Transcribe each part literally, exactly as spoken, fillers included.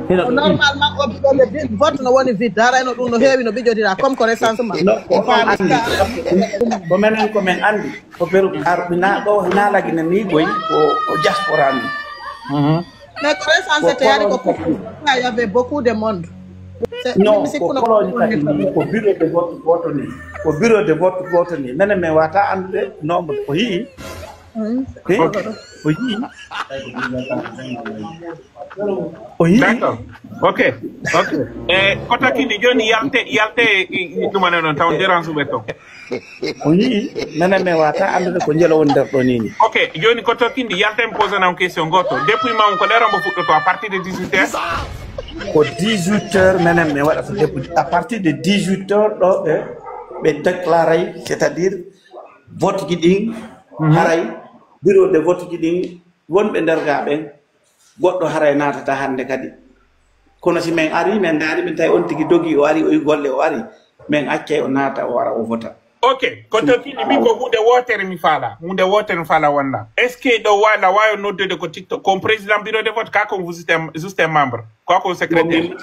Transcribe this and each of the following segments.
Hino ɗum. Normalement, o bureau de vote no woni vide. Haray no ɗum no heewi no ɓe jodira comme ko recensement. Non, ko on andi. Ko menen ko men andi. Ko beru arɓi na ɗo, na lagine ni goy, ko, ko diaspora ni. Mhm. Mais ko recensé te yani ko Ko koloñ kadi. Il y avait beaucoup de monde. C'est Non, mi sikkuno ko koloñ kadi ni, ko bureau de vote vote ni. Ko bureau de vote vote ni. Menen men wata andude nombre ko yii. Mm. Eh? Ok. O yii. O yii. D'accord. Ok. Ok. Eh, koto kindi joni yalte, yalte, i, i, ɗum anen non, taw dérange ɓe ton. O yii, menen men wata andude ko njelo woni nder ɗo ni ni. Ok, joni koto kindi yalte mi pose na on question goto. Depuis ma on ko lera mbo fuɗɗoto à partir de dix-huit heures? Ko dix-huit heures menen men waɗata depuis, à partir de dix-huit heures ɗo ɓe, ɓe déclaray, c'est-à-dire vote ji ɗin, Mhm. haray bureau de vote ji ɗin, wonɓe nder ga ɓen, goɗɗo haray naatata hannde kadi. Kono si men ari, men ndaari, men tawi on tigi dogi, o ari, o yi golle, o ari, men accay o naata, o ara, o vota. Ok, ko tokki mi ko huunde wootere mi faala, huunde wootere mi faala wonda. Est-ce que ɗo wa-, la waawi noddude ko TikTok, ko président bureau de vote, ka ko vous êtes juste un membre, quoi ko secrétaire?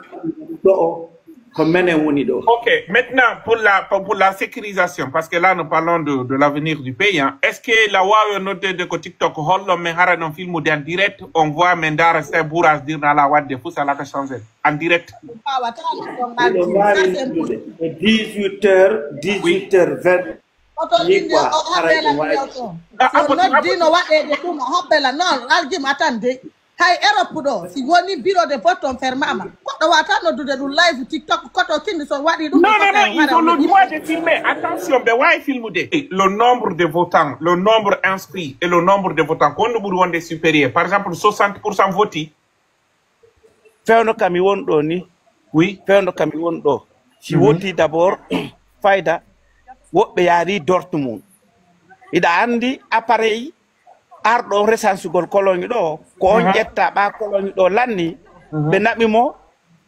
Ɗo o, ko menen woni ɗo. Ok, maintenant, pour la, pour, pour la sécurisation, parce que là, nous parlons de, de l'avenir du pays, hein. Est-ce que la waawi noddude ko TikTok, hollo men hara ɗon filmude en direct, on voit men ndaara Saint Bourage dirna la wadde fuu sala ka changé en direct? Miɗo mbaawi noddude ko dix-huit heures, Oui. dix-huit heures vingt. Oto Ni inde quoi, o haray haɓɓe ɗum la wawi. Ɗo. Ah, Si ah, on ah, noddino waɗeede ɗum, o haɓɓe la. Non, aljim, attendez. Hay Europe ɗo, si woni bureau de vote on fermama, goɗɗo wata noddude ɗum live TikTok, koto kindi so waɗi ɗum, Non, non, non, ils ont le droit de filmer. Attention, ɓe waawi filmude. Le nombre de votants, le nombre inscrit et le nombre de votants, ko honno ɓuri wonde supérieur? Par exemple, soixante pour cent voti. Fewndo ka mi won ɗo ni. Oui. Fewndo ka mi won ɗo. Si Mhm. woti d'abord, fayda, woɓɓe yaari Dortmund. Hiɗa anndi appareil arɗo resansugol koloñ ɗo, ko on Mhm. ƴetta ɓa koloñ ɗo lanni, Mhm. ɓe naɓi mo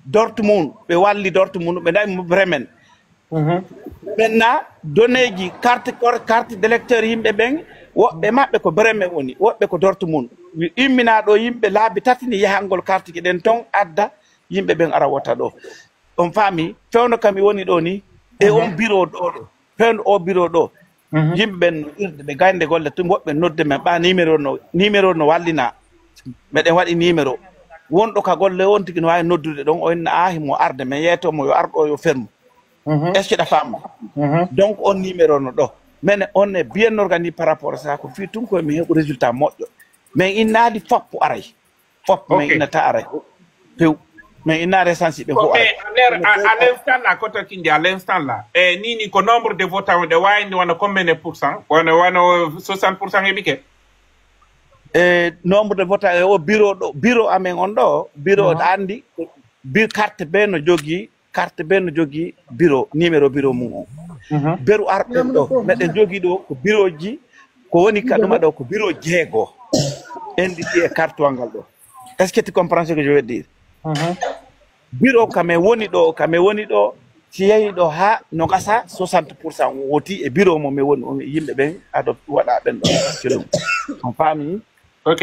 Dortmund, ɓe walli Dortmund, ɓe naɓi mo Bremen. Mhm. Maintenant, donneeji carte cor-, carte d'électeur yimɓe ɓen, woɓɓe maɓɓe ko Bremen woni, woɓɓe ko Dortmund. Mi immina ɗo yimɓe laabi tati ni yahangol carte ji ɗen ton adda yimɓe ɓen ara wota ɗo. On faami, fewndo ka mi woni ɗo ni, e on Mhm. bureau ɗo ɗo, fewndo o bureau ɗo. Mhm. Yimɓe ɓen no irde ɓe gaynde golle tun, woɓɓe nodde men ɓa numéro no, numéro no wallina. Meɗen waɗi numéro. Wonɗo ka golle on tigi no waawi noddude ɗon, o inna a himo arde, men yeeto mo yo arɗo yo fermu. Mhm. Est-ce que ɗa faama? Mhm. Donc, on numéro no ɗo. Men on est bien organisé par rapport à ça, ko fii tun ko mi heɓu résultat moƴƴo. Men innaali foppu aray. Foppu men Ok. innata aray. Few. Men inna resansi ɓe Ko fof aray. ɓe, à l'heure, à, à l'instant là, koto kindi, à l'instant là. E ni, ni ko nombre de votants, ɗe waawi ndi wona combien de pourcent? Wona, wona soixante pour cent heɓike? E nombre de votants, e o bureau ɗo, bureau amen on ɗo, bureau Mhm. ɗa anndi, bi-, carte be no jogii, carte be no jogii bureau, numéro bureau mum on. Mhm. Beru arɓe ɗo, meɗen jogii ɗo ko bureau ji, ko woni ka ɗuma ɗo ko bureau jeego. N D T e carte wal ngal ɗo. Est-ce que tu comprends ce que je veux dire? Mhm. Bureau ka men woni ɗo, ka men woni ɗo, si yahi ɗo haa no gasa soixante pour cent woti e bureau mo men woni, on yimɓe ɓen ado waɗa ɓen ɗo. Selum. On faami? Ok.